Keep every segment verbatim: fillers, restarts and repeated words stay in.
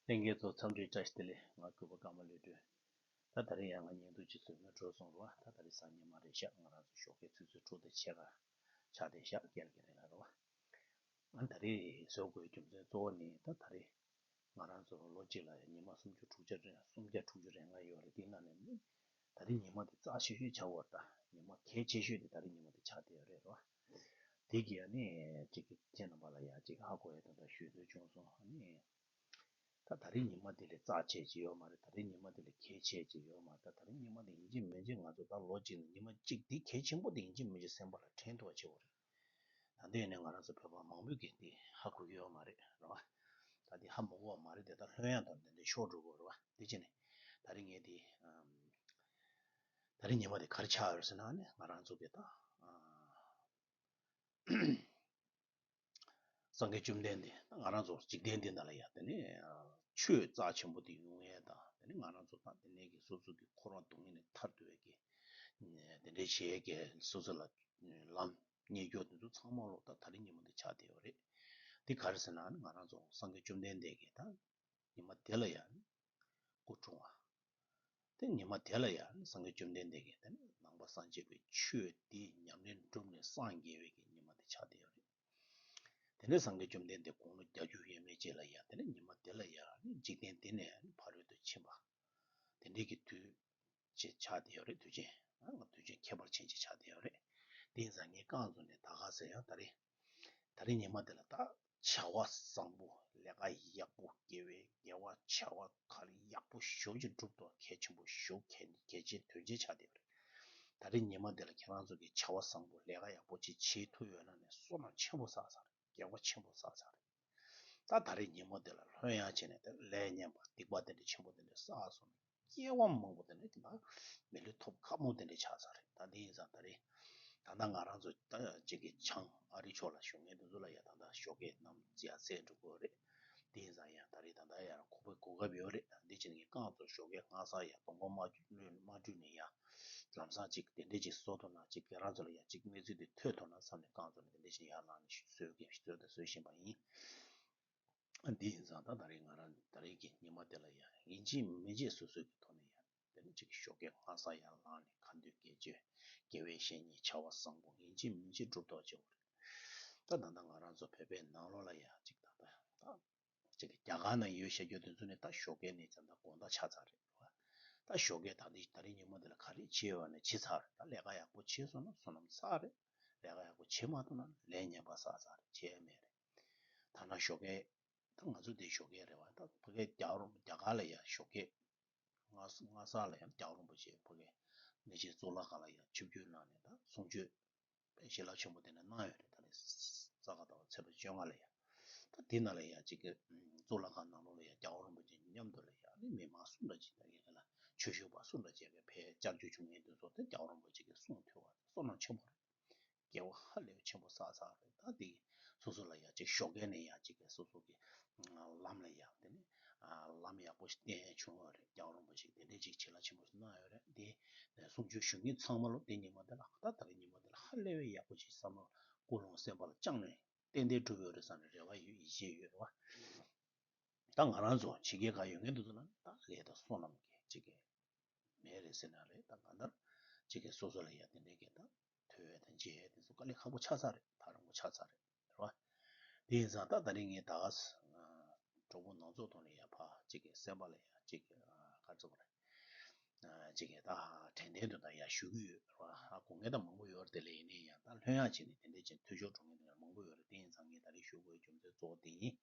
ལྷན་རྒྱས་ཚོ་འཚམས་འདྲི་བཀྲ་ཤིས་བདེ་ལེགས། ང་གུས་པ་ཀརྨ་བློ་གྲོས། ད་ད་རེས་ཡང་ང་བརྙན་ཐུང་ཅིག་བཟོས་ནས་འགྲོ་སོང་རེད་བ། ད་ད་རེས་སང་ཉིན་མ་རེད་ཤག་ང་རང་ཚོ་ཞོགས་ཀའི་ཆུ་ཚོད་དྲུག་དང་ཕྱེད་ཀ་ཆགས་བསྡད་ཤག་རྒན་རྒན་ལགས་རེད་བ། ཨ་ད་རེས་བཟོ་དགོས་རྒྱུ་མཚན་གཙོ་བོ་ནི་ད་ད་རེས་ང་རང་ཚོ་ལོ་གཅིག་ལ་ཡང་ཉི་མ་སུམ་ཅུ་དྲུག་ཅུ་རེ་སུམ་བརྒྱ་དྲུག་ཅུ་རེ་ལྔ་ཡོད་རེད། དེ་ནང་ནས་ནི་ད་རེས་ཉི་མ་དེ་རྩ་ཆེ་ཤོས་ཆགས་ཡོད་རེད། ད་ཉི་མ་གལ་ཆེ་ཤོས་དེ་ད་རེས་ཉི་མ་དེ་ཆགས་བསྡད་ཡོད་རེད་བ། དེ་གི་ཨ་ནི་ཅིག་ཁྱེད་རྣམ་པ་ལ་ཡང་ཅིག་ཧ་གོ་ཡ་དོན་དག་ཞུ་འདོད་བྱུང་སོང་། ཨ་ནི་ད་ད་རེས་ཉི་མ་དེ་ལས་རྩ་ཆེ་ཅིག་ཡོད་མ་རེད། ད་རེས་ཉི་མ་དེ་ལས་གལ་ཆེ་ཅིག་ཡོད་མ་རེད། ད་ད་རེས་ཉི་མ་དེ་ཡིན་གཅིག་མིན་གཅིག་ང་ཚོ་ད་ལོ་གཅིག་ནས་ཉི་མ་གཅིག་དེ་གལ་ཆེན་པོ་དེ་ཡིན་གཅིག་མིན་གཅིག་སེམས་པ་ལ་དྲན་ཐུབ་པ་བྱེད་དགོས་རེད། ད་ལྟའི་ནས་ང་རང་ཚོ་བོད་པ་མང་པོས་ཀྱིས་དེ་ཧ་གོ་གི་ཡོད་མ་རེད་རེད་བ། ད་དེ་ཧ་མ་གོ་བ་མ་རེད་དེ། ད་ལྷོད་ཡངས་དང་དེ་འདྲ་ཤོར་འགྲོ་གི་རེད་བ། དེ་བྱས་ནས་ད་རེས་ངས་དེ་ཨམ། ད་རེས་ཉི་མ་དེ་ག་རེ་ཆགས་ཡོད་ཟེར་ན་ནི་ང་རང་ཚོ་གི་ད་ཨ། སངས་རྒྱས་བཅོམ་ལྡན་འདས་ང་རང་ཚོ་འཇིག་རྟེན་འདི་ནང་ལ་ཡང་དེ་ནས་ཆོས་རྩ་ཆེན་པོ་དེ་ཡོང་ཡས་དང་། དེ་ནས་ང་རང་ཚོ་དང་དེ་ནས་ཀྱི་སོ་སོ་གི་འཁོར་བ་སྡུག་བསྔལ་ནས་ཐར་ཐུབ་ཡས་ཀྱི་དེ་འདྲའི་བྱེད་ཡས་ཀྱི་སོ་སོ་ལ་ལམ་རྙེད་རྒྱུ་དེ་ཚོ་ཚང་མ་ལོ་ད་ད་རེས་ཉིན་མོ་འདི་ཆགས་བསྡད་ཡོད་རེད། འདི་ག་རེ་ཟེར་ན་ང་རང་ཚོ་སངས་རྒྱས་བཅོམ་ལྡན་འདས་ཀྱིས་ད་ཉི་མ་དེ་ལ་ཡང་སྐུ་འཁྲུངས་པ། དེ་ཉི་མ་དེ་ལ་ཡང་སངས་རྒྱས་བཅོམ་ལྡན་འདས་ཀྱིས་དེ་ནས་ནང་པ་སངས་རྒྱས་པའི་ཆོས་དེ་ཉམས་ལེན་བསྒྲུབས་ནས་སངས་རྒྱས་པའི་གི་ཉི་མ་དེ་ཆགས་བསྡད་ཡོད་རེད། དེ་ནས་སངས་རྒྱས་བཅོམ་ལྡན་འདས་དགུང་ལོ་བརྒྱད་ཅུ་ཡས་མས་ཅིག་ལ་ཡང་དེ་ནས་ཉི་མ་དེ་ལ་ཡང་འཇིག་རྟེན་འདི་ནས་ཕ་རོལ་ཏུ་ཕྱིན་པ་དེ་འདྲའི་གི་དུས་ཅིག་ཆགས་བསྡད་ཡོད་རེད། དུས་ཆེན་ཨ་དུས་ཆེན་ཁྱད་པར་ཅན་ཅིག་ཆགས་བསྡད་ཡོད་རེད། དེ་ཡིན་ཙང་ངས་རྐང་བཙུགས་ནས་ད་ག་ཟེར་ཡང་ད་རེས་ད་རེས་ཉི་མ་འདི་ལ་ད་བྱ་བ་བཟང་པོ་ལས་ཀ་ཡག་པོ་དགེ་བའི་དགེ་བ་བྱ་བ་ག་རེ་ཡག་པོ་ཞེ་པོ་ཅིག་བསྒྲུབས་ཏེ་གལ་ཆེན་པོ་ཞེ་པོ་གལ་གལ་ཆེན་དོན་ཆེན་ཆགས་བསྡད་ཡོད་རེད། ད་རེས་ཉི་མ་འདི་ལ་ཁྱེད་རང་ཚོ་གིས་བྱ་བ་བཟང་པོ་ལས་ཀ་ཡག་པོ་ཅིག་བྱེད་ཐུབ་ཡོད་ན་ནི་བསོད་ནམས་ཆེན་པོ་བསགས་ཚར་རེད། དགེ་བ་ཆེན་པོ་བསགས་ཚར་རེད། ད་ད་རེས་ཉིན་མོ་འདི་ལ་ལྷོད་ཡངས་བྱས་ནས་དེ་ལས་ངན་པ་སྡིག་པ་དེ་འདྲ་ཆེན་པོ་དེ་འདྲ་བསགས་སོང་ན་སྐྱེ་བ་མང་པོ་དེ་འདྲ་ད་མི་ལུས་ཐོབ་ཁག་པོ་དེ་འདྲ་ཆགས་ཚར་རེད། ད་འདི་ཡིན་ཙང་ད་རེས་ད་ལྟ་ང་རང་ཚོ་ད་ཅིག་གི་བྱང་ཨ་རི་ཕྱོགས་ལ་བཞུགས་མཁན་དེ་ཚོ་ལ་ཡང་ད་ལྟ་ཞོགས་ཀས་ནམ་ཡར་ཚེས་འགྲོ་གི་ཡོད་རེད། འདི་ཡིན་ཙང་ཡང་ད་རེས་ད་ལྟ་ཡར་ཁོག་པའི་གོ་སྐབས་ཡོད་རེད། འདི་བྱས་ནས་ངས་རྐང་བཙུགས་ཞོགས་ཀས་སྔ་ས་ཡར་སྡོང་པོ་མ་བཀྲུས་ནས་ཡར་ལམ་སང་ཅིག་དེ་འདྲས་ཅིག་བཟོ་ཐུབ་ན་ཅིག་ཁྱེད་རང་ཚོ་ལ་ཡང་ཅིག་གནས་ཚུལ་དེ་ཐོས་ཐུབ་ན་བསམ་ནས་རྐང་བཙུགས་ནས་དེ་འདྲས་ཅིག་ཡར་ལངས་ནས་བཟོས་ཀྱི་བཟོས་དང་བཟོ་བཞིན་པ་ཡིན། འདི་ཡིན་ཙང་ད་ད་རེས་ང་རང་ད་རེས་ཀྱི་ཉི་མ་དེ་ལ་ཡང་ཡིན་གཅིག་མིན་གཅིག་སོ་སོའི་གི་ཐོག་ནས་ཡང་དེ་ནས་ཅིག་ཞོགས་ཀས་སྔ་ས་ཡར་ལངས་ནས་ཁ་འདོན་དགེ་སྦྱོར་དགེ་བའི་བཤེས་གཉེན་བྱ་བ་བཟང་པོ་ཡིན་གཅིག་མིན་གཅིག་སྒྲུབ་ཐུབ་པ་བྱེད་དགོས་རེད། ད་ད་ལྟ་ང་རང་ཚོ་བོད་པའི་ནང་ལོགས་ལ་ཡང་ཅིག་ད་ལྟ་ད་ཅིག་རྒྱ་གར་ནང་ཡོད་བཤད་རྒྱུ་དེ་ཚོ་ནི་ད་ཞོགས་ཀས་ནས་ཙམ་ད་དགོང་དག་ཆགས་ཚར་རེད་བ། ད་ཞོགས་ཀས་ད་ལྟའི་ད་རེས་ཉིན་མོ་འདི་ལ་ག་རེ་བྱས་ཡོད་ནས་བྱས་ཚར་རེད། ད་ལས་ཀ་ཡག་པོ་བྱས་སོང་ན་བསོད་ནམས་བསགས་རེད། ལས་ཀ་ཡག་པོ་བྱས་མ་ཐུབ་ན་ལས་ངན་པ་བསགས་ཚར་རེད། བྱས་མེད་རེད། ད་ན་ཞོགས་ཀས་ད་ང་ཚོ་འདི་ཞོགས་ཀས་རེད་བ། ད་ཕ་གིའི་རྒྱལ་བ་རིན་པོ་རྒྱ་གར་ལ་ཡང་ཞོགས་ཀས་སྔ་སྔ་ས་ལ་ཡང་རྒྱལ་བ་རིན་པོ་ཆེ་ཕ་གིའི་གནས་ཆེན་གཙུག་ལག་ཁང་ལ་ཡང་ཆིབས་བསྒྱུར་གནང་ནས་ད་གསུང་ཆོས་པའི་བྱིན་རླབས་ཆེན་པོ་དེ་འདྲ་གནང་ཡོད་རེད། ད་རེས་ས་ག་ཟླ་བ་ཚེས་པ་བཅོ་ལྔ་ལ་ཡང་ད་དེ་ནང་ལ་ཡང་ཅིག་གི་གཙུག་ལག་ཁང་ནང་ལོགས་ལ་ཡང་རྒྱལ་བ་རིན་པོ་ཆེ་མཉམ་དུ་ལ་ཡང་ནི་མི་མང་སུ་འདྲ་ཅིག་ད་ཡིན་ལ་ཆོས་ཞུ་བ་སུ་འདྲ་ཅིག་གི་ཕེབས་བཅར་རྒྱུ་བྱུང་མཁན་དེ་ཚོ་དེ་རྒྱལ་བ་རིན་པོ་ཆེ་གི་གསུང་ཐོས་པ་བསོད་ནམས་ཆེན་པོ་རེད། དགེ་བ་ཧ་ལས་པ་ཆེན་པོ་བསགས་ཚར་རེད། ད་དེ་སོ་སོ་ལ་ཡང་ཅིག་ཞོགས་ཀས་ནས་ཡང་ཅིག་གི་སོ་སོ་གི་ལམ་ལ་ཡང་དེ་ནས་ལམ་ཡག་པོ་ཞིག་བསྟན་བྱུང་བ་རེད། རྒྱལ་བ་རིན་པོ་ཆེ་དེ་འདྲས་ཅིག་བྱིན་རླབས་ཆེན་པོ་ཞིག་གནང་ཡོད་རེད། དེ་གསུང་ཆོས་ཞུ་མཁན་ཚང་མ་ལོ་དེ་ཉིན་མ་དེ་ལ་ད་ད་རེས་ཉིན་མ་དེ་ལ་ཧ་ལས་པའི་ཡག་པོ་ཅིག་བསམ་བློ་ཀུན་སློང་སེམས་པ་ལ་བཅངས་ནས་ཏན་ཏན་འགྲུབ་ཡོད་རེད་བསམ་ནས་རེ་བ་ཡོད་ཡིད་ཆེས་ཡོད་རེད་བ། ད་ང་རང་ཚོ་ཕྱི་རྒྱལ་ཁག་ཡོད་མཁན་དེ་ཚོ་ལ་ནི་ད་ལས་དང་བསོད་ནམས་ཀྱི་ཅིག་གི་མེད་རེད་ཟེར་ན་རེད། ད་གང་ལྟར་ཅིག་གི་སོ་སོ་ལ་ཡ་དེ་འདྲའི་གི་ད་ཐོས་དང་མཇལ་དེ་ཚོ་དཀའ་ལས་ཁག་པོ་ཆགས་ཚར་རེད། ཐག་རིང་པོ་ཆགས་ཚར་རེད་རེད་བ། དེ་ཡིན་ཙང་ད་ད་རིང་ངས་ད་ག་ས་གྲོགས་པོ་ནང་ཚོགས་ཐོག་ནས་ཡ་ཕ་ཅིག་གི་སེམས་པ་ལ་ཡ་ཅིག་གི་ག་ཚོད་རེད། ཅིག་གི་ད་དྲན་རྟེན་དུ་ད་ཡ་ཞུ་གི་ཡོད་རེད་བ། ཧ་གོ་མཁན་ད་མང་པོ་ཡོད་རེད། དེ་ལས་ཡིན་ནའི་ཡང་ད་ལྷོད་ཡངས་བྱས་ནས་དེ་འདྲའི་ཅིག་ཐོས་ཆོག་འགྲོ་མཁན་དེ་འདྲ་མང་པོ་ཡོད་རེད། དེ་ཡིན་ཙང་ངས་ད་རེས་ཞུ་དགོས་རྒྱུ་མཚན་གཙོ་བོ་དེ་ཡིན།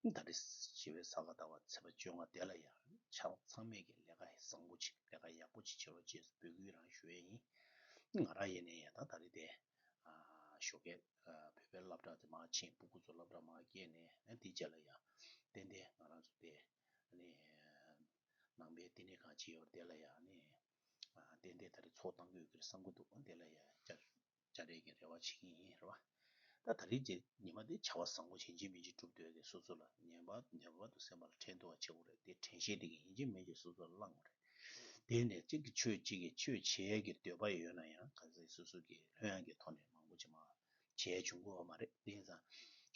ད་རེས་བྱེས་པའི་ས་ག་ཟླ་བ་ཚེས་པ་བཅོ་ལྔ་དེ་ལ་ཡང་ཆ་ཚང་མས་ཀྱི་ལས་ཀ་བཟང་པོ་ཅིག་ལས་ཀ་ཡག་པོ་ཅིག་བྱེད་རོགས་བྱེད་ཟེར་འབོད་སྐུལ་རང་ཞུ་ཡས་ཡིན། ང་རང་ཡིན་ནའི་ཡང་ད་ད་རེས་དེ་ཞོགས་ཀས་བོད་པའི་སློབ་གྲྭ་དེ་མར་ཕྱིན། སྤུ་གུ་ཚོ་སློབ་གྲྭ་མར་བསྐྱལ་ནས་དེའི་རྗེས་ལ་ཡང་ཏན་ཏན་ང་རང་ཚོ་དེ་ནས་ནང་པའི་བསྟི་གནས་ཁང་ཅིག་ཡོད་རེད། དེ་ལ་ཡང་ནི་ཏན་ཏན་ད་རེས་ཚོགས་གཏང་གི་ཡོད་ཀྱི་རེད་བསམ་གྱི་འདུག་དེ་ལ་ཡང་བཅར་བཅར་ཡས་ཀྱི་རེ་བ་བྱེད་ཀྱི་ཡིན་རེད་བ། ད་ད་རེས་ཀྱི་ཉི་མ་འདི་བྱ་བ་བཟང་པོ་ཡིན་གཅིག་མིན་གཅིག་སྒྲུབ་འདོད་ཀྱི་སོ་སོ་ལ་ངེས་པར་ངེས་པར་དུ་སེམས་པ་ལ་དྲན་ཐུབ་པ་བྱེད་དགོས་རེད། དེ་དྲན་ཤེས་དེ་གི་ཡིན་གཅིག་མིན་གཅིག་སོ་སོ་ལ་བླང་དགོས་རེད། དེ་ནས་གཅིག་གི་ཆོས་གཅིག་གི་ཆོས་བྱེད་ཡས་ཀྱི་འདོད་པ་ཡོད་ན་ཡང་ག་ཚོད་སོ་སོ་གི་ལྷོད་ཡངས་ཀྱི་ཐོག་ནས་མང་པོ་ཅིག་མ་བྱས་བྱུང་གི་ཡོད་མ་རེད། དེ་ཡིན་ཙང་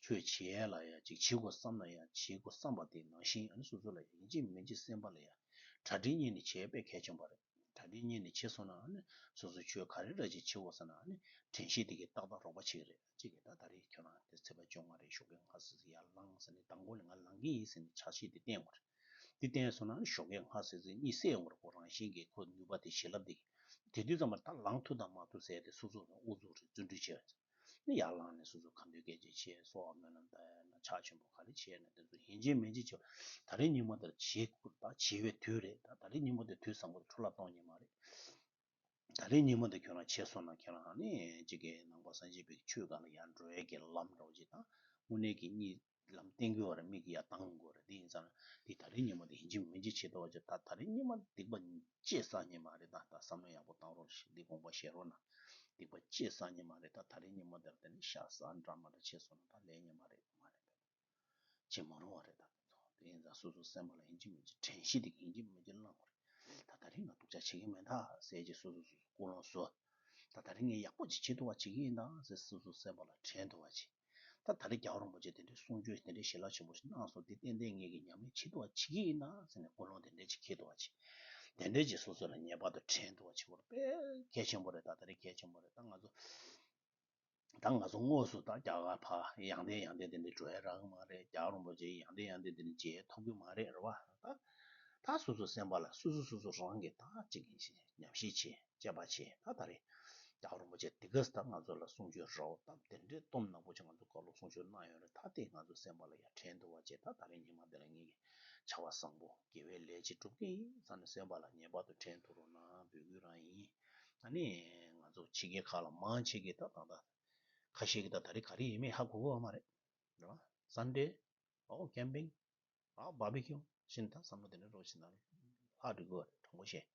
ཆོས་བྱེད་ཡས་ལ་ཡ་ཅིག་བྱེད་དགོས་བསམ་ན་ཡ་བྱེད་དགོས་བསམ་པ་དེ་ནང་བཞིན། ཨ་ནི་སོ་སོ་ལ་ཡ་ཡིན་གཅིག་མིན་གཅིག་སེམས་པ་ལ་ཡ་གྲ་སྒྲིག་གཉེར་ནས་བྱེད་དཔེ་གལ་ཆེན་པོ་རེད། གྲ་སྒྲིག་གཉེར་ནས་བྱེད་སོང་ན་ཨ་ནི་སོ་སོ་ཆོས་ག་རེ་འདྲ་ཅིག་བྱེད་དགོས་ཟེར་ན། ཨ་ནི་དྲན་ཤེས་དེ་གིས་ཏག་ཏག་རོགས་པ་བྱེད་ཀྱི་རེད། གཅིག་གིས་ད་ད་རེས་ཁྱོད་རང་དེ་ཚེས་པ་བཅོ་ལྔ་རེད། ཞོགས་ཀས་སྔ་སིག་སིག་ཡར་ལངས་ཟེར་ནས། མདང་དགོང་ལ་ང་ལངས་ཀྱི་ཡིན་ཟེར་ནས་ཆ་ཤས་དེ་བསྟན་དགོས་རེད། དེ་བསྟན་སོང་ན་ཨ་ནི་ཞོགས་ཀས་སྔ་སིག་སིག་གཉིད་སད་ཡོང་བ་རེད། ཁོ་རང་བཞིན་གྱིས་ཁོ་ནུས་པ་དེ་བྱིན་རླབས་དེ་གིས། དེ་དུས་ཙམ་པར་ད་ལངས་ཐུབ་དང་མ་ཐུབ་ཟེར་ཡ་དེ་སོ་སོ་རང་ཨུ་ཚུགས་རེད། བརྩོན་འགྲུས་བྱས་པ་ནི་ཡར་ལངས་ནས་སོ་སོ་ཁ་འདོན་སྐད་ཆ་བྱས། གསོལ་བ་སྨོན་ལམ་བཏབ་ཡ་ན་ཕྱག་ཆེན་པོ་ག་རེ་བྱས་ན་དེ་ཚོ་ཡིན་གཅིག་མིན་གཅིག་བྱས། ད་རེས་ཉིན་མོ་དེར་བྱེད་དགོས། ད་བྱེད་པའི་དུས་རེད། ད་ད་རེས་ཉིན་མོ་དེ་དུས་བཟང་པོ་དེ་འཕྲོ་བརླག་གཏོང་ཉན་མ་རེད། ད་རེས་ཉིན་མོ་དེ་ཁྱོད་རང་བྱས་སོང་ན་ཁྱེད་རང་ནི་གཅིག་གི་ནང་པ་སངས་རྒྱས་པའི་ཆོས་སྒང་ལ་ཡར་འགྲོ་ཡས་ཀྱི་ལམ་འདྲ་བོ་ཅིག་དང་། དངོས་གནས་ཀྱི་གཉིད་ལམ་བསྟན་དགོས་པ་རེད། མིག་གིས་ཡར་གདངས་དགོས་རེད། དེ་ཡིན་ཙང་ན་དེ་ད་རེས་ཉིན་མོ་དེ་ཡིན་གཅིག་མིན་གཅིག་བྱེད་ཐུབ་པ་བྱེད། ད་ད་རེས་ཉིན་མོ་སྡིག་པ་ཅི་བསགས་ཉན་མ་རེད། ད་ད་བསམ་བློ་ཡག་པོ་བཏང་རོགས་ཞེས། འདི་དགོངས་པ་བཞེས་རོགས་གནང་། སྡིག་པ་ཅི་བསགས་ཉན་མ་རེད། ད་ད་རེས་ཉིན་མོ་དེར་དེ་ནི་ཤ་ཟ་འདྲ་མ་འདྲ་བྱས་སོང་ན་ད་ལས་ཉན་མ་རེད། མ་རེད། བྱེད་མ་རུང་བ་རེད། ད་དེ་ཚོ་དེ་ཡིན་ཙང་སོ་སོ་སེམས་པ་ལ་ཡིན་གཅིག་མིན་གཅིག་དྲན་ཤེས་དེ་ཡིན་གཅིག་མིན་གཅིག་བླང་དགོས་རེད། ད་ད་རེས་ང་སྡུག་ཅག་བྱེད་ཀྱི་མེད་ད་ཟེར་གྱི་སོ་སོ་སོ་སོ་ཀུན་སློང་བཟོ། ད་ད་རེས་ངས་ཡག་པོ་ཅིག་བྱེད་ཐུབ་པ་བྱེད་ཀྱི་ཡིན་ད་ཟེར་སོ་སོ་སེམས་པ་ལ་དྲན་ཐུབ་པ་བྱེད། ད་ད་རེས་རྒྱལ་བ་རིན་པོ་ཆེ་དེ་འདྲའི་གསུང་ཆོས་དེ་འདྲའི་ཞལ་ལག་ཆེན་པོ་ཞིག་གནང་སོང་། དེ་ཏན་ཏན་ངེད་ཀྱིས་ཉམས་ལེན་བྱེད་ཐུབ་པ་བྱེད་ཀྱི་ཡིན་ད་ཟེར་ནས་ཀུན་སློང་དེ་འདྲའི་ཅིག་འཁྱེར་ཐུབ་པ་བྱེད། དེ་འདྲའི་ཅིག་སོ་སོ་ལ་ངེས་པར་དུ་དྲན་ཐུབ་པ་བྱེད་དགོས་རེད། དཔེ་གལ་ཆེན་པོ་རེད། ད་ད་རེས་གལ་ཆེན་པོ་རེད། ད་ང་ཚོ་ད་ང་ཚོ་དངོས་སུ་ད་རྒྱ་གར་ཕར་ཡང་བསྟན་ཡང་བསྟན་དེ་འདྲ་འགྲོ་ཡ་རག་གི་མ་རེད། རྒྱལ་བ་རིན་པོ་ཆེ་ཡང་བསྟན་ཡང་བསྟན་དེ་འདྲ་མཇལ་ཐུབ་ཀྱི་མ་རེད། རེད་བ། ད་ད་སོ་སོ་སེམས་པ་ལ་སོ་སོ་སོ་སོ་རང་གིས་ད་ཅིག་ཉམས་ཞིབ་བྱེད། དཔྱད་པ་བྱེད། ད་ད་རེས་རྒྱལ་བ་རིན་པོ་ཆེ་དེ་ག་ད་ང་ཚོ་ལ་གསུང་ཆོས་རོབ་དང་དེ་འདྲའི་སྟོབས་ནག་པོ་ཅིག་ང་ཚོ་བཀའ་སློབ་གསུང་ཆོས་གནང་ཡོད་རེད། ད་དེ་ང་ཚོ་སེམས་པ་ལ་ཡ་དྲན་ཐུབ་པ་བྱེད། ད་ད་རེས་ཉི་མ་འདི་ལ་ངེད་ཀྱིས་བྱ་བ་བཟང་པོ་དགེ་བའི་ལས་ཅིག་སྒྲུབ་ཀྱི་ཡིན་བསམ་ནས་སེམས་པ་ལ་ངེས་པར་དུ་དྲན་ཐུབ་རོགས་གནང་འབོད་སྐུལ་རང་ཡིན། ཨ་ནི་ང་ཚོ་ཕྱི་རྒྱལ་ཁག་ལ་མང་ཆེ་གིས་ད་ད་ད་ཁ་ཤས་ཀྱིས་ད་ད་རེས་ག་རེ་ཡིན་མིན་ཧ་གོ་གི་ཡོད་མ་རེད། རེད་བ། སན་ཌེ། ཨོ་ཀེམ་པིང་། ཨོ་བར་བི་ཁྱུ་བཞིན། ད་བསམ་བློ་དེ་འདྲ་རོགས་བྱེད་ན་ལྷག་འགྲོ་གི་ཡོད་རེད། དྲང་པོ་བཤད།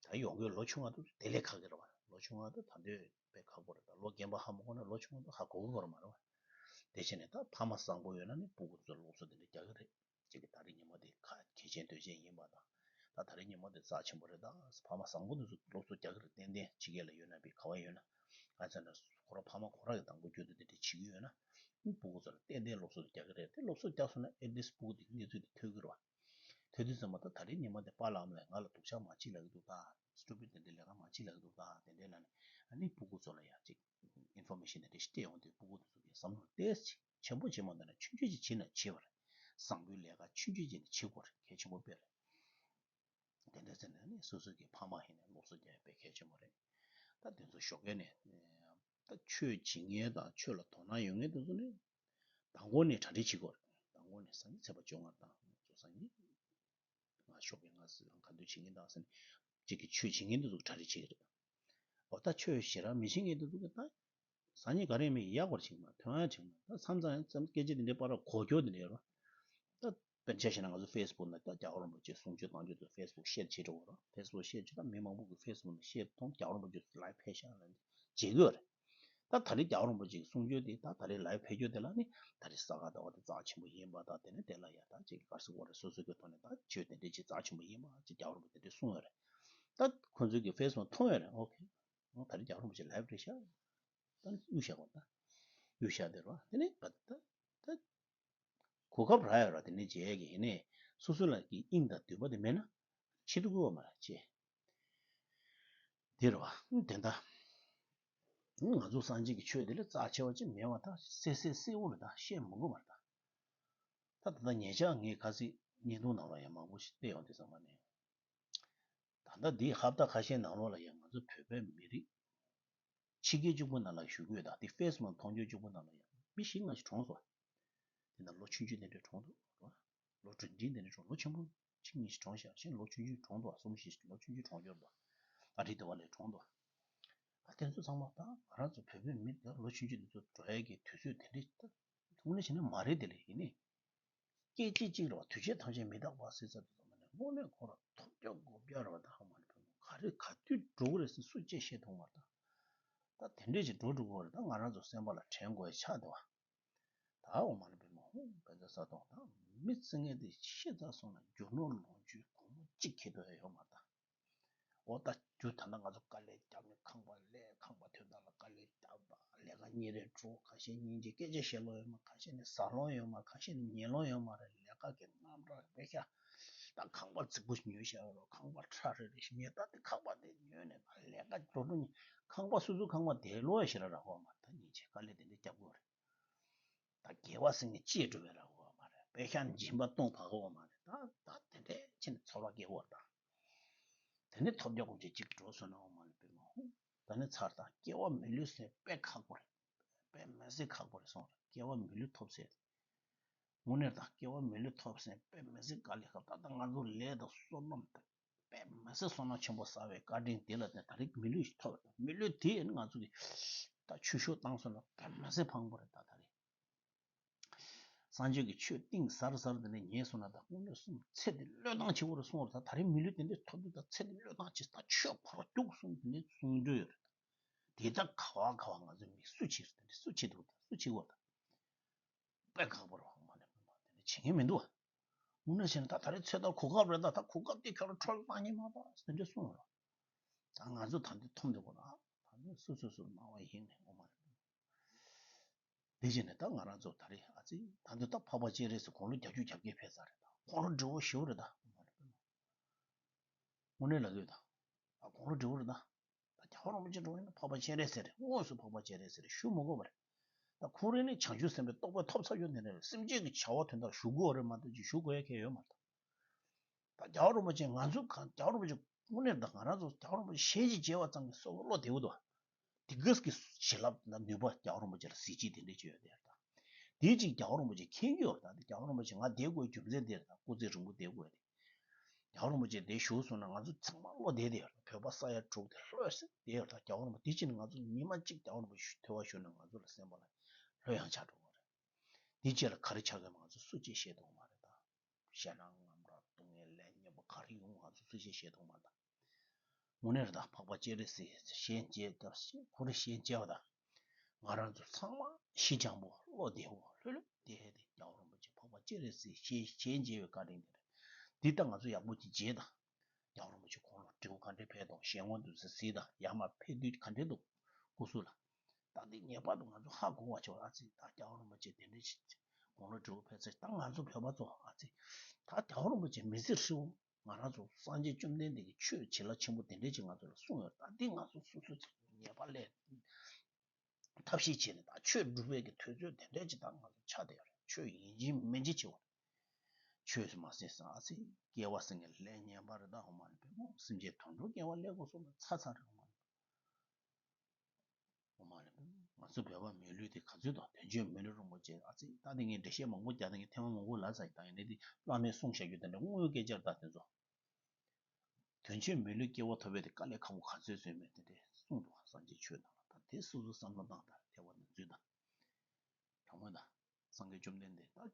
ད་ཡོང་གི་ཡོད། ལོ་ཆུང་བ་དེ་དེ་ལས་ཁག་གི་རེད་བ། ལོ་ཆུང་བ་དེ་ད་དུང་དཔེ་ཁག་པོ་རེད། ད་ལོ་རྒན་པ་ཧ་མ་གོ་ན་ལོ་ཆུང་བ་དེ་ཧ་གོ་གི་ཡོད་རེད་མ་རེད་བ། དེ་བྱས་ནས་ད་ཕ་མ་བཟང་པོ་ཡོད་ན་ནི་སྤུ་གུ་ཚོར་སློབ་གསོ་དེ་འདྲ་རྒྱག་གི་རེད། གཅིག་གིས་ད་རེས་ཉིན་མོ་དེ་ཁ་གལ་ཆེན་དོན་ཆེན་ཡིན་པ་དང་། ད་ད་རེས་ཉིན་མོ་དེ་རྩ་ཆེན་པོ་རེད། ད་ཕ་མ་བཟང་པོ་དེ་ཚོ་སློབ་གསོ་རྒྱག་གི་རེད། ཏན་ཏན་ཕྱི་རྒྱལ་ལ་ཡོད་ན་བི་ག་བ་ཡོད་ན། ཨ་ཙི་ན་ཁོ་རང་ཕ་མ་ཁོ་རང་གི་དང་པོ་རྒྱུན་དུ་དེ་འདྲ་བྱེད་ཀྱི་ཡོད་ན། སྤུ་གུ་ཚོ་ལ་ཏན་ཏན་སློབ་གསོ་དེ་རྒྱག་གི་རེད། དེ་སློབ་གསོ་རྒྱག་སོང་ན་at least སྤུ་གུ་དེ་གི་གནས་ཚུལ་དེ་ཐོས་ཀྱི་རེད་བ། ཐོས་དུས་ཙམ་པ་ད་ད་རེས་ཉིན་མོ་དེ་པཱ་ལགས་ཨ་མ་ལགས་ང་ལ་སྡུག་ཅག་མ་བྱེད་ལབ་ཀྱི་འདུག་ད། སི་ཊུ་པིཌ་དེ་འདྲའི་ལས་ཀ་མ་བྱེད་ལབ་ཀྱི་འདུག་ད། དེ་འདྲའི་ལབ་ནས་ཨ་ནི་སྤུ་གུ་ཚོ་ལ་ཡང་ཅིག་ཨིན་ཕོར་མེ་ཤན་དེ་འདྲ་ཞིག་སྤྲད་ཡོང་དུས་སྤུ་གུ་དེ་ཚོ་གིས་བསམ་བློ་ཏོག་ཙམ་ཆེན་པོ་བྱེད་མ་ཐུབ་ན་ཆུང་ཆུང་ཅིག་བྱེད་ན་བྱེད་པ་རེད། བཟང་པོའི་ལས་ཀ་ཆུང་ཆུང་ཅིག་ནས་བྱེད་དགོས་རེད། གལ་ཆེན་པོ་དཔེ་རེད། དེ་འདྲ་ཟེར་ནས་ནི་སོ་སོ་གི་ཕ་མ་ཡིན་ནའི་སློབ་གསོ་རྒྱག་ཡ་དཔེ་གལ་ཆེན་པོ་རེད། ད་དེ་ཚོ་ཞོགས་ཀས་ནས་ད་ཆོས་བྱེད་མཁན་དང་ཆོས་ལ་དོ་སྣང་ཡོད་མཁན་དེ་ཚོ་ནི་མདང་དགོང་ནས་གྲ་སྒྲིག་བྱེད་དགོས་རེད། མདང་དགོང་ནས་སང་ཉིན་ཚེས་པ་བཅོ་ལྔ་དང་ཚོ་སང་ཉིན་ང་ཞོགས་པའི་ང་ཟི་ལང་ག་འདོད་བྱེད་མཁན་དང་ཟེར་ནས་གཅིག་གི་ཆོས་བྱེད་མཁན་དེ་ཚོ་གྲ་སྒྲིག་བྱེད་ཀྱི་རེད། འོ་ད་ཆོས་ཞེ་དྲག་མི་བྱེད་མཁན་དེ་ཚོ་གི་ད་སང་ཉིན་ག་རེ་མི་ཡག་པར་བྱེད་མ་ཐོན་ཡ་བྱེད་མ་ད་མཚམས་མཚམས་ཡང་ཙམ་སྐད་ཆ་དེ་འདྲའི་པར་གོ་རྒྱུ་དེ་འདྲ་ཡོད་རེད། ད་དཔེར་ཆ་བཞག་ན་ང་ཚོ་ཕེ་སི་བུག་ནང་ད་རྒྱལ་བ་རིན་པོ་ཆེ་གསུང་ཆོས་གཏམ་ཆོས་དེ་ཕེ་སི་བུག་ཤེར་བྱེད་འགྲོ་གི་རེད། ཕེ་སི་བུག་ཤེར་བྱེད་ད་མི་མང་པོ་གི་ཕེ་སི་བུག་ནང་ཤེར་མཐོང་རྒྱལ་བ་རིན་པོ་ཆེ་ལའིབ་ཕེབས་ཤག་ལབ་ནས་བརྗེད་གི་ཡོད་རེད། ད་ད་རེས་རྒྱལ་བ་རིན་པོ་ཆེ་གི་གསུང་ཆོས་དེ་ད་ད་རེས་ལའིབ་ཕེབས་རྒྱུ་དེ་ལ་ནི་ད་རེས་ས་ག་ཟླ་བ་དེ་རྩ་ཆེན་པོ་ཡིན་པ་དང་དེ་ནས་དེ་ལ་ཡ་ད་ཅིག་ག་རེ་ཟེར་དགོས་རེད། སོ་སོ་གི་ཐོག་ནས་ད་ཆོས་དེ་འདྲ་ཅིག་རྩ་ཆེན་པོ་ཡིན་པ་ཅིག་རྒྱལ་བ་རིན་པོ་ཆེ་དེ་འདྲ་གསུངས་ཡོད་རེད། ད་ཁོང་ཚོའི་གི་ཕེ་སི་བུག་མཐོང་ཡོད་རེད། ཨོ་ཁེ། ཨོ་ད་རེས་རྒྱལ་བ་རིན་པོ་ཆེ་ལའིབ་རེད་ཤག་ད་གཡུག་བཞག་པ་ད། གཡུག་བཞག་དེ་རེད་བ། དེ་ནས་ད་ད་ད་གོ་སྐབས་རག་ཡོད་ར། དེ་ནས་མཇལ་གི་ཡིན་ནས་སོ་སོ་ལ་གི་དབྱིངས་དང་འདུན་པ་དེ་མེད་ན་བྱེད་ཐུབ་ཀྱི་ཡོད་མ་རེད་ཅེས། དེ་རེད་བ། དེ་ད་ང་ཚོ་སངས་རྒྱས་ཀྱི་ཆོས་དེ་ལས་རྩ་ཆེ་བ་ཅིག་མེད་པ་ད་གསལ་གསལ་གསལ་པོ་རེད། ད་བཤད་མི་དགོས་པ་རེད་ད། ད་ད་ལྟ་ཉེ་ཆར་ངས་ཁ་སང་བརྙན་ཐུང་ནང་ལ་ཡང་མང་པོ་ཞིག་བལྟས་ཡོང་དུས་ཙམ་པ་ནས། ད་ལྟ་འདིའི་ཧབ་ཏ་ཁ་ཤས་ནང་ལོགས་ལ་ཡང་ང་ཚོ་བོད་པའི་མི་རིགས་ཕྱི་རྒྱལ་གཅིག་པུ་ནང་ལ་བཞུགས་ཡོད་ད། དེ་ཕེ་སི་བུག་མཐོང་ཆོས་གཅིག་པུ་ནང་ལ་ཡང་མི་བཞི་ལྔ་ཞིག་གྲོངས་སོང་། དེ་ནང་ལོ་ཆུང་ཆུང་དེ་འདྲ་གྲོངས་འདུག་ར། ལོ་གྲུང་གྲུང་དེ་འདྲ་གྲོངས། ལོ་ཆེན་པོ་གཅིག་གཉིས་ཤིག་གྲོངས་ཤག་གཞན་ལོ་ཆུང་ཆུང་གྲོངས་འདུག་གསུམ་བཞི་ལོ་ཆུང་ཆུང་གྲོངས་ཡོད་འདུག་ཨ་རི་དེ་བ་ལས་གྲོངས་འདུག་ཨ་དེ་ཚོ་ཚང་མ་ད་ང་རང་ཚོ་བོད་པའི་མི་དེ་ལོ་ཆུང་ཆུང་དེ་ཚོ་འགྲོ་ཡས་ཀྱི་དུས་ཚོད་དེ་འདྲ་ད་དངོས་གནས་བྱས་ན་མ་རེད་དེ་ལས་ཡིན་ནི། སྐད་ཅིག་གཅིག་རེད་བ། དུས་ཆེན་ཐམས་ཅད་མི་རྟག་པ་ཟེར་ཚར་དུས་ཙམ་པ་ནས་དངོས་གནས་ཁོ་རང་ཐོབ་རྒྱག་དགོས་རྒྱག་རེད་བ། ད་ཧ་མ་རེད་བོད་མི་ག་རེ་ག་དུས་འགྲོ་གི་རེད་ཟེར་སུ་ཅིག་ཤེས་ཐུབ་མ་རེད་ད། ད་དེ་འདྲས་ཅིག་འགྲོ་འགྲོ་གི་རེད། ད་ང་རང་ཚོ་སེམས་པ་ལ་དྲན་དགོས་ཡ་ཆགས་འདུག་བ། ད་འོ་མ་རེད་བོད་མི་ཧོ་བན་ཚ་ས་དང་ད་མི་ཚེ་ངན་དེ་ཤི་ཚར་སོང་ན་རྒྱུ་ནོར་ལོངས་སྤྱོད་སྒོར་མོ་གཅིག་ཁྱེར་ཐུབ་ཡ་ཡོད་མ་རེད་ད། འོ་ད་རྒྱུ་ད་ལྟ་ང་ཚོ་དཀའ་ལས་རྒྱབ་ནས་ཁང་པ་ལས་ཁང་པ་ཐོན་སྟངས་ལ་དཀའ་ལས་རྒྱབ་པ་ལས་ཀ་གཉིས་རེ་འགྲོ། ཁ་ཤས་སྙིང་རྗེ་སྐད་ཆ་བཤད་ལོང་ཡོད་མ། ཁ་ཤས་ནི་ཟ་ལོང་ཡོད་མ། ཁ་ཤས་ནི་ཉལ་ལོང་ཡོད་མ་རེད། ལས་ཀ་གི་རྣམ་གྲངས་དཔེ་ཤ། ད་ཁང་པ་རྫིག་པོ་ཉོས་བཞག་ཡོད་རོགས། ཁང་པ་ཁྲ་རེ་རེ་ཞིག་ཉོས། ད་དེ་ཁང་པ་དེ་ཉོས་ནས་ད་ལས་ཀ་འགྲོ་འགྲོ་ནི་ཁང་པ་སོ་སོ་ཁང་པ་དེ་ལོ་ཡ་ཞེ་ར་རག་གོ་མ། ད་སྙིང་རྗེ་དཀའ་ལས་དེ་འདྲ་རྒྱབ་དགོས་རེད། ད་དགེ་བ་སེམས་ཀྱི་གཅེས་འགྲོ་བའི་ར་གོ་མ་རེད། དཔེ་ཤ་སྦྱིན་པ་གཏོང་བ་གོ་མ་རེད། ད་ད་དེ་འདྲས་ཕྱིན་ཚོར་བ་སྐྱེ་བོ་ད། དེ་ནས་ཐོབ་རྒྱ་གོ་ཅིག་ཅིག་འགྲོ་སོང་ན་འོ་མ་ལས་དཔེ་མ་ཧོ། ད་ནི་ཚར་དང་སྐྱེ་བ་མི་ལུས་ཟེར་དཔེ་ཁག་པོ་རེད། དཔེ་མི་སྲིད་ཁག་པོ་རེད་སོང་རེད། སྐྱེ་བ་མི་ལུས་ཐོབ་ཟེར། དངོས་གནས་དང་སྐྱེ་བ་མི་ལུས་ཐོབ་ཟེར་དཔེ་མི་སྲིད་དཀའ་ལས་ཁག་ད་ལྟ་ང་ཚོ་ལས་དང་བསོད་ནམས་དང་དཔེ་མི་སྲིད་བསོད་ནམས་ཆེན་པོ་བསགས་པའི་བཀའ་དྲིན་དེ་ལ་བརྟེན་ད་རེས་མི་ལུས་ཤིག་ཐོབ་རེད། མི་ལུས་དེ་ཡིན་ང་ཚོ་གི་ད་ཆོས་ཞུགས་བཏང་སོང་ན་དཔེ་མི་སྲིད་ཕངས་པོ་རེད། ད་ད་རེས། སངས་རྒྱས་ཀྱི་ཆོས་གཏིང་ཟབ་ཟབ་དེ་འདྲ་ཉན་སོང་ན་ད་དངོས་གནས་སེམས་ཚེ་འདི་བློས་བཏང་བྱེད་དགོས་རེད་གསུངས་རེད། ད་ད་རེས་མི་ལུས་དེ་འདྲ་ཐོབ་དུས་ད་ཚེ་འདི་བློས་བཏང་བྱེད། ད་ཆོས་འཁོར་རྒྱུག་གསུངས་དེ་འདྲ་གསུང་འདོད་ཡོད་རེད། དེ་ད་ག་བ་ག་བ་ང་ཚོ་མི་སུ་བྱེད་རེད། དེ་འདྲ་སུ་བྱེད་འདུག་ད་སུ་བྱེད་དགོས་ད། དཔེ་ཁག་པོ་རེད་བ། མ་ནས་མ་དེ་འདྲ་བྱེད་མཁན་མི་འདུག་བ། དངོས་གནས་བྱས་ན་ད་ད་རེས་ཚེ་ད་གོ་སྐབས་རེད། ད་ད་གོ་སྐབས་དེ་ཁྱོད་རང་འཕྲོ་བརླག་བཏང་ཉན་མ་ད་དེ་འདྲ་གསུངས་རེད། ད་ང་ཚོ་ད་འདི་མཐོང་འདུག་གོ་ན་ད་འདི་སུ་སུ་སུ་སྣང་བ་ཡེངས་ནས་འོ་མ་རེད། དེ་བྱས་ནས་ད་ང་རང་ཚོ་ད་རེས་ཨ་ཙི་ད་འདི་ད་འཕགས་པ་སྤྱན་རས་གཟིགས་དགུང་ལོ་བརྒྱད་ཅུ་གྱ་བརྒྱད་ཕེབས་ཚར་རེད། ད་དགུང་ལོ་བགྲེས་པོ་ཞེ་པོ་རེད། ད་དངོས་གནས་ལབ་དུས་ད་ཨ་དགུང་ལོ་བགྲེས་པོ་རེད། ད་ད་རྒྱལ་བ་རིན་པོ་ཆེ་འགྲོ་ཡིན་ན་འཕགས་པ་སྤྱན་རས་གཟིགས་རེད། དངོས་སུ་འཕགས་པ་སྤྱན་རས་གཟིགས་རེད། ཞུ་མི་དགོས་པ་རེད། ད་ཁོང་རང་ནི་བྱང་ཆུབ་སེམས་དཔའི་རྟོགས་པ་ཐོབ་ཚར་ཡོད་ནི་རེད། སེམས་ཅན་གྱི་བྱ་བ་དོན་དག་ཞུ་དགོས་རེད་མ་གཏོགས་ཅིག་ཞུ་དགོས་ཡ་གང་ཡོད་མ་རེད། ད་རྒྱལ་བ་རིན་པོ་ཆེ་ང་ཚོ་གང་རྒྱལ་བ་རིན་པོ་ཆེ་དངོས་གནས་ད་ང་རང་ཚོ་རྒྱལ་བ་རིན་པོ་ཆེ་ཞལ་གྱིས་མཇལ་བ་ཙམ་གྱིས་སྲོག་བློ་བདེ་བོ་འདུག་དེ་གས་ཀྱི་བྱིན་རླབས་དང་ནུས་པ་རྒྱལ་བ་རིན་པོ་ཆེ་ལ་གཟི་བརྗིད་དེ་འདྲས་ཅིག་ཡོད་དེ་རེད། ད་དེ་གཅིག་རྒྱལ་བ་རིན་པོ་ཆེ་མཁྱེན་གྱི་ཡོད་རེད། ད་དེ་རྒྱལ་བ་རིན་པོ་ཆེ་ང་བསྡད་དགོས་རྒྱུ་མཚན་དེ་རེད། ད་སྐུ་ཚེ་རིང་པོ་བསྡད་དགོས་རེད། རྒྱལ་བ་རིན་པོ་ཆེ་དེ་བཞུགས་སོང་ན་ང་ཚོ་ཚང་མ་བློ་བདེ་བདེ་ཡོད་རེད། བོད་པ་ས་ཡ་དྲུག་དེ་ལྷོད་སེ་བསྡད་ཡོད་རེད། ད་རྒྱལ་བ་རིན་པོ་དེ་ཕྱིན་ང་ཚོ་ཉི་མ་གཅིག་རྒྱལ་བ་རིན་པོ་ཆེ་ཐོས་པ་ཞུས་ན་ང་ཚོ་ལ་སེམས་པ་ལ་ལྷོད་ཡངས་ཆགས་འགྲོ་གི་རེད། དེ་རྗེས་ལ་ག་རེ་ཆགས་ཀྱི་ང་ཚོ་སུ་གཅིག་ཤེས་ཐུབ་མ་རེད། ད་ཞེད་སྣང་ངམ་ར་སྡུག་བསྔལ་ལས་ངན་པ་ག་རེ་ཡོང་ང་ཚོ་སུ་གཅིག་ཤེས་ཐུབ་མ་རེད། ད་དངོས་གནས་རེད། ད་འཕགས་པ་སྤྱན་རས་གཟིགས་ཞལ་མཇལ་སྐབས་ཁོ་རང་ཞལ་མཇལ་བ་དང་ང་རང་ཚོ་ཚང་མ་ཞི་འཇམ་པོ་བློ་བདེ་བོ་ལྷོད་ལྷོད་བསྡད་དེ་རྒྱལ་བ་རིན་པོ་ཆེ་འཕགས་པ་སྤྱན་རས་གཟིགས་ཞལ་ཞལ་མཇལ་བའི་བཀའ་དྲིན་དེ་རེད། འདི་ལྟ་ང་ཚོ་ཡག་པོ་ཅིག་མཇལ་དང་། རྒྱལ་བ་རིན་པོ་ཆེ་དགུང་ལོ་བགྲེས་པོ་ག་འདྲས་ཕེབས་དང་། ཞལ་ངོ་འདུག་ཟེར་གཟིགས་དང་། ཡར་མར་ཕེབས་དུས་ག་འདྲས་འདུག་སྐུ་གཟུགས་ལ། ད་འདི་ངེས་པར་དུ་ང་ཚོ་ཧ་གོ་བ་བྱེད་པ། ཨ་ཙི་ད་རྒྱལ་བ་རིན་པོ་ཆེ་དེ་འདྲས་ཞིག་དགུང་ལོ་བགྲེས་པོ་ཕེབས་ཚེ་ད་ང་ཚོ་བོད་པ་ཚོ་ཨ་ཙི་ད་རྒྱལ་བ་རིན་པོ་ཆེ་མི་ཚེ་ཧྲིལ་པོ་ང་རང་ཚོ་སངས་རྒྱས་བཅོམ་ལྡན་འདས་ཀྱི་ཆོས་བྱིན་རླབས་ཆེན་པོ་དེ་འདྲས་ཅིག་ང་ཚོ་ལ་གསུངས་ཡོད། ད་འདི་ང་ཚོ་སོ་སོ་ཚོ་ངེས་པར་ལས་ཐབས་ཤེས་བྱས་ནས་ད་ཆོས་སྒྲུབ་པའི་གི་དུས་ཚོད་དེ་འདྲས་ཅིག་ད་ང་ཚོ་ཆགས་བསྡད་ཡོད་རེད། ཆོས་ཡིན་གཅིག་མིན་གཅིག་བྱེད་དགོས་རེད། ཆོས་སུ་མ་ཟིན་ས་ཨ་ཙི་སྐྱེ་བ་སེང་གེ་ལས་ངན་པ་རེད། ད་འོ་མ་རེད། དཔེ་མོ་སེམས་ཅན་དུད་འགྲོ་སྐྱེ་བ་ལེན་དགོས་སོང་ན་ཚ་ཚ་རེད། འོ་མ་རེད། འོ་མ་རེད། ང་ཚོ་བོད་པ་མི་ལུས་དེ་ག་ཚོད་དང་དོན་གཅོད་མི་ལུས་རིན་པོ་ཆེ་ཨ་ཙི་ད་དེ་ངས་འགྲེལ་བཤད་མང་པོ་རྒྱག་དེ་ངས་ཐེངས་མ་མང་པོ་ལབ་ཚར་ཡིན། ད་ཡིན་ནའི་དེ་བླ་མས་གསུངས་བཞག་རྒྱུ་དེ་འདྲ་དངོས་ཡོད་སྐད་ཆ་རེད། ད་དེ་ཚོ་དོན་གཅོད་མི་ལུས་སྐྱེ་བ་ཐོབ་པའི་དེ་དཀའ་ལས་ཁག་པོ་ག་ཚོད་བཟོས་མེད་དེ་འདྲས་གསུངས་འདུག་སངས་རྒྱས་ཆོས་ནང་ལ། ད་དེ་སོ་སོ་བསམ་བློ་བཏང་དང་ཐེ་བ་ནས་འཛུལ་དང་། དྲང་མོ་དང་། སངས་རྒྱས་བཅོམ་ལྡན་འདས་ད་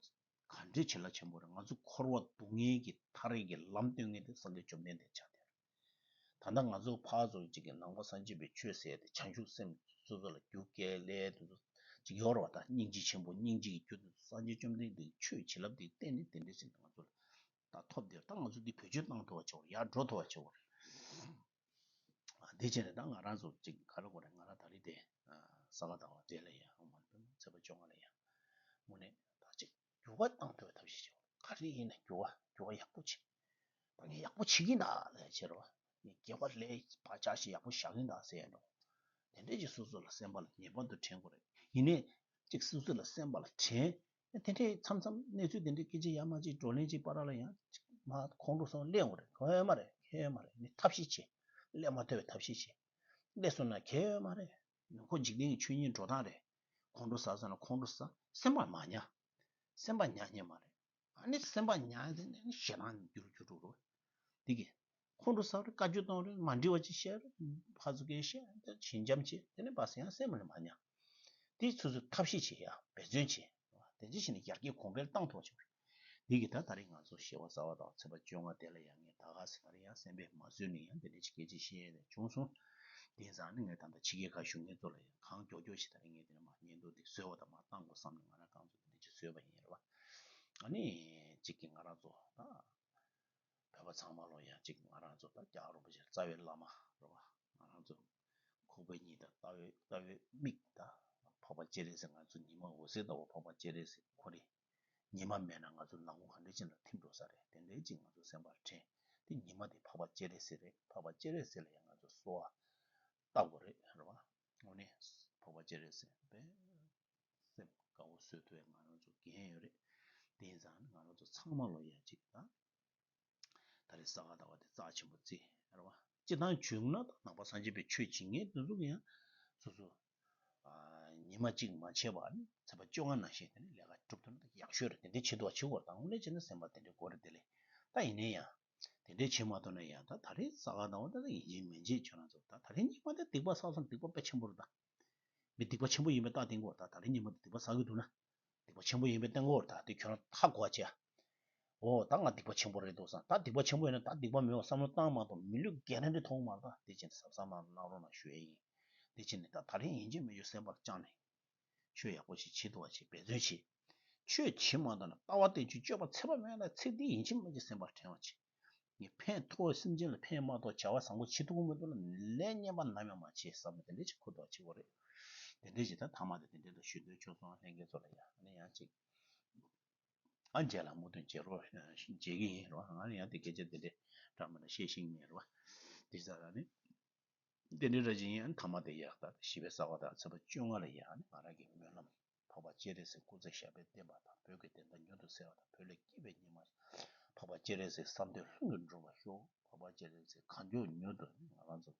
ག་འདྲའི་བྱིན་རླབས་ཆེན་པོ་རེད། ང་ཚོ་འཁོར་བ་སྡུག་བསྔལ་གྱི་ཐར་ཡས་ཀྱི་ལམ་སྟོན་མཁན་དེ་སངས་རྒྱས་བཅོམ་ལྡན་འདས་ཆགས་བསྡད་རེད། ད་ལྟ་ང་ཚོ་ཕར་ཚུར་གཅིག་གི་ནང་པ་སངས་རྒྱས་པའི་ཆོས་ཟེར་ཏེ་བྱང་ཆུབ་སེམས་སོ་སོ་ལ་རྒྱུད་སྐྱེལ་ལས་དེ་ཚོ་གཅིག་ཡོད་རེད་བ། ད་སྙིང་རྗེ་ཆེན་པོ་སྙིང་རྗེ་ཡི་རྒྱུ་དེ་ཚོ་སངས་རྒྱས་བཅོམ་ལྡན་འདས་ཀྱི་ཆོས་བྱིན་རླབས་དེ་བརྟེན་ནས་དེ་འདྲ་ཞིག་ང་ཚོ་ལ་ད་ཐོབ་བསྡད་རེད། ད་ང་ཚོ་འདི་བེད་སྤྱོད་བཏང་ཐུབ་པ་བྱེད་དགོས་རེད། ཡར་འགྲོ་ཐུབ་པ་བྱེད་དགོས་རེད། དེ་བྱས་ནས་ད་ང་རང་ཚོ་གཅིག་ག་རེ་དགོས་རེད། ང་རང་ད་རེས་དེ་ས་ག་ཟླ་བ་དེ་ལ་ཡང་འོ་མ་ལ་ཚེས་པ་བཅོ་ལྔ་ལ་ཡང་དངོས་གནས་ད་གཅིག་འགྱུར་བ་བཏང་ཐུབ་པའི་ཐབས་ཤེས་བྱེད་དགོས་རེད། ག་རེ་ཡིན་ན་འགྱུར་བ་འགྱུར་བ་ཡག་པོ་བྱེད། ད་ངས་ཡག་པོ་བྱེད་ཀྱིན་གདའ་ལབ་བྱེད་རོགས། ངས་སྐྱེ་བ་ལས་བག་ཆགས་ཤིག་ཡག་པོ་བཞག་གིན་གདའ་ཟེར་ཡ་འགྲོ། དེ་འདྲས་ཀྱི་སོ་སོ་ལ་སེམས་པ་ལ་ངེས་པར་དུ་དྲན་དགོས་རེད། ཡིན་ནའི་གཅིག་སོ་སོ་ལ་སེམས་པ་ལ་དྲན། དེ་འདྲས་མཚམས་མཚམས་གནས་ཚུལ་དེ་འདྲས་སྐད་ཆ་ཡར་མར་ཅིག་བགྲོ་གླེང་ཅིག་བར་ལ་ཡང་ཅིག་མར་ཁོང་ཁྲོ་སོང་སླེབས་འོང་རེད། གང་ཡོད་མ་རེད། གང་ཡོད་མ་རེད། ནི་ཐབས་ཤེས་བྱེད། སླེབས་མ་ཐུབ་པའི་ཐབས་ཤེས་བྱེད། སླེབས་སོང་ན་གང་ཡོད་མ་རེད། ནི་ཁོ་འཇིག་རྟེན་གྱི་ཆོས་ཉིད་འགྲོ་སྟངས་རེད། ཁོང་ཁྲོ་ཟ་སོང་ན་ཁོང་ཁྲོ་ཟ། སེམས་པ་མ་ཉར། སེམས་པ་ཉར་ཉན་མ་རེད། ཨ་ནི་སེམས་པ་ཉར་ཡ་དེ་ནི་ཞེ་སྡང་འགྱུར་འགྱུར་འགྲོ་རོགས། འདི་གི་ཁོང་ཁྲོ་ཟ་རེད། བཀའ་བཀྱོན་གཏོང་རེད། མ་འགྲིག་པ་ཅིག་བཤད་རེད། ཕར་ཚུར་སྐད་བཤད་དེ་ཞི་འཇམ་བྱེད། དེ་ནས་པ་སེ་ཡང་སེམས་ལ་མ་ཉར། དེ་ཚོ་ཚོ་ཐབས་ཤེས་བྱེད་ཡ་འབད་བརྩོན་བྱེད། དེ་ཅི་ཞིག་ནས་ཡར་རྒྱས་གོང་འཕེལ་བཏང་ཐུབ་ཆོག་རེད། འདི་གི་ད་ད་རེས་ང་ཚོ་ཞེ་བ་ཟ་བ་དང་ཚེས་པ་བཅོ་ལྔ་དེ་ལ་ཡང་ངས་ད་ག་སེ་ད་རེས་ཡང་སེམས་པས་མ་བཟོད་ནས་ཡང་དེ་འདྲ་ཅིག་སྐད་ཆ་བཤད་ཡ་དེ་བྱུང་སོང་། དེ་ཙང་ནི་ངས་ད་ལྟ་ཕྱི་རྒྱལ་ཁག་བཞུགས་མཁན་ཚོ་ལ་ཡང་གང་མགྱོགས་མགྱོགས་ཤིག་ད་རེས་ངས་དེ་ནས་མ་བརྙན་ཐུང་དེ་བཟོས་པ་དང་མ་བཏང་དགོས་བསམ་ནས་ང་རང་གང་ཚོ་དེ་འདྲ་ཅིག་བཟོས་པ་ཡིན་རེད་བ། ཨ་ནི་གཅིག་གི་ང་རང་ཚོ་ད། བོད་པ་ཚང་མ་ལོ་ཡང་གཅིག་ང་རང་ཚོ་ད་རྒྱལ་བ་རིན་པོ་ཆེ་རྩ་བའི་བླ་མ་རེད་བ། ང་རང་ཚོ་ཁོག་པའི་གཉིས་དང་ལྟ་བའི་ལྟ་བའི་མིག་དང་འཕགས་པ་སྤྱན་རས་གཟིགས། ང་ཚོ་ཉི་མ་འོད་ཟེར་ལྟ་བུ་འཕགས་པ་སྤྱན་རས་གཟིགས་ཁོ་རེད། ཉི་མ་མེད་ན་ང་ཚོ་ནག་ཁུང་ག་འདྲ་ཅིག་ནང་ཐིམ་འགྲོ་ས་རེད། དེ་འདྲའི་ཅིག་ང་ཚོ་སེམས་པར་དྲན། དེ་ཉི་མ་དེ་འཕགས་པ་སྤྱན་རས་གཟིགས་རེད། འཕགས་པ་སྤྱན་རས་གཟིགས་ལ་ཡང་ང་ཚོ་གསོལ་བ་བཏབ་དགོས་རེད་རེད་བ། དངོས་གནས་འཕགས་པ་སྤྱན་རས་གཟིགས་དཔེ་སེམས་དགའ་བོ་བཟོ་ཐུབ་པའི་ང་རང་ཚོ་འགན་ཡོད་རེད། དེ་ཡིན་ཙང་ང་རང་ཚོ་ཚང་མ་ལོ་ཡ་གཅིག་དང་། ད་རེས་ས་ག་ཟླ་བ་དེ་རྩ་ཆེན་པོ་བརྩི་རེད་བ། སྤྱི་བཏང་བྱུང་ན་ད་ནང་པ་སངས་རྒྱས་པའི་ཆོས་བྱེད་མཁན་དེ་ཚོ་གི་ཡང་སོ་སོ་ཨ་ཉི་མ་གཅིག་མ་ཆད་པར་ནི་ཚེས་པ་བཅོ་ལྔ་ནང་བཞིན་དེ་ནི་ལས་ཀ་སྒྲུབ་ཐུབ་ན་ད་ཡག་ཤོས་རེད། དེ་འདྲའི་བྱེད་ཐུབ་པ་བྱེད་དགོས་རེད། ད་དངོས་གནས་བྱས་ན་སེམས་པ་དེ་འདྲའི་དགོས་རེད། དེ་ལས་ད་ཡིན་ནའི་ཡང་དེ་འདྲའི་བྱེད་མ་ཐུབ་ན་ཡང་ད་ད་རེས་ས་ག་ཟླ་བ་ད་ད་ཡིན་གཅིག་མིན་གཅིག་ཁྱོད་རང་ཚོ་ད་ད་རེས་ཉི་མ་དེ་སྡིག་པ་བསགས་སོང་། སྡིག་པ་དཔེ་ཆེན་པོ་རེད་ད། མི་སྡིག་པ་ཆེན་པོ་ཡིན་པའི་རྟགས་བསྟན་དགོས་རེད་ད། ད་རེས་ཉི་མ་དེ་སྡིག་པ་བསགས་ཀྱི་འདུག་ན། སྡིག་པ་ཆེན་པོ་ཡིན་པའི་སྟེང་འོག་ད་དེ་ཁྱོད་རང་ཧ་གོ་བ་བྱས། འོ་ད་ང་སྡིག་པ་ཆེན་པོ་རེད་འདུག་བསམ། ད་སྡིག་པ་ཆེན་པོ་ཡིན་ན་ད་སྡིག་པ་མེད་པ་བསམ་བློ་བཏང་མ་གཏོགས་མི་ལུས་འགན་འཁྲི་མཐོང་མ་རེད། ད་དེ་བྱས་ནས་གཟབ་གཟབ་གནང་རོགས་གནང་ཞུ་ཡས་ཡིན། དེ་བྱས་ནས་ད་ད་རིང་ཡིན་གཅིག་མིན་གཅིག་སེམས་པར་བཅངས་ནས་ཆོས་ཡག་པོ་ཞིག་བྱེད་ཐུབ་པ་ཞིག་འབད་བརྩོན་བྱེད། ཆོས་བྱེད་མ་ཐུབ་ན་ལྟ་བ་བསྟན་བཅོས་སྤྱོད་པ་ཚད་པ་མེད་ན་ཚིག་འདི་ཡིན་གཅིག་མིན་གཅིག་སེམས་པར་དྲན་པ་བྱེད། ངས་ཕན་ཐོགས་སེམས་ཅན་ལ་ཕན་མ་གཏོགས་བྱ་བ་བཟང་པོ་བྱེད་ཐུབ་ཀྱི་མི་འདུག་ན་ལས་ངན་པ་ནམ་ཡང་མ་བྱེད་བསམ་ནས་དེ་འདྲས་ཅིག་ཁུར་ཐོག་བྱེད་དགོས་རེད། དེ་འདྲས་ཅིག་ད་ཐ་མ་དེ་དེ་འདྲས་ལ་ཞུ་འདོད་བྱུང་སོང་། ལྷན་རྒྱས་ཚོ་ལ་ཡང་ཨ་ནི་ཡང་ཅིག་ཨ་མཇལ་ལ་མུ་མཐུད་མཇལ་རོགས་མཇལ་གྱི་ཡིན་རོགས། ང་ནི་ཡང་དེ་སྐད་ཆ་དེ་འདྲས་འདྲ་མི་འདྲ་བཤད་ཤེས་ཀྱི་མེད་རོགས། དེ་ས་ར་ནི་དེ་འདྲས་ར་ཅིག་ཡིན། ཨ་ནི་ཐ་མ་དེ་ཡག་ད་བཞི་པའི་ས་ག་ཟླ་ཚེས་པ་བཅོ་ལྔ་ལ་ཡང་ཨ་ནི་ང་རང་གི་སྨོན་ལམ། འཕགས་པ་སྤྱན་རས་གཟིགས་སྐུ་ཚེ་ཞབས་པད་བརྟན་པ་དང་། བོད་ཀྱི་བདེན་མཐའ་མྱུར་དུ་གསལ་བ་དང་། བོད་ལ་སྐྱིད་པའི་ཉི་མ། འཕགས་པ་སྤྱན་རས་གཟིགས་བསམ་དོན་ལྷུན་གྱིས་འགྲུབ་པར་ཤོག་འཕགས་པ་སྤྱན་རས་གཟིགས་གང་མགྱོགས་མྱུར་དུ་ང་རང་ཚོ་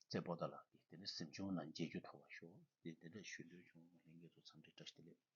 རྩེ་པོ་ཏཱ་ལ་གི་དེ་ནི་གཟིམ་ཆུང་ནང་མཇལ་རྒྱུ་ཐོབ་པར་ཤོག་དེ་དེ་འདྲ་ཞུ་འདོད་བྱུང་། ལྷན་རྒྱས་ཚོ་འཚམས་འདྲི་བཀྲ་ཤིས་བདེ་ལེགས།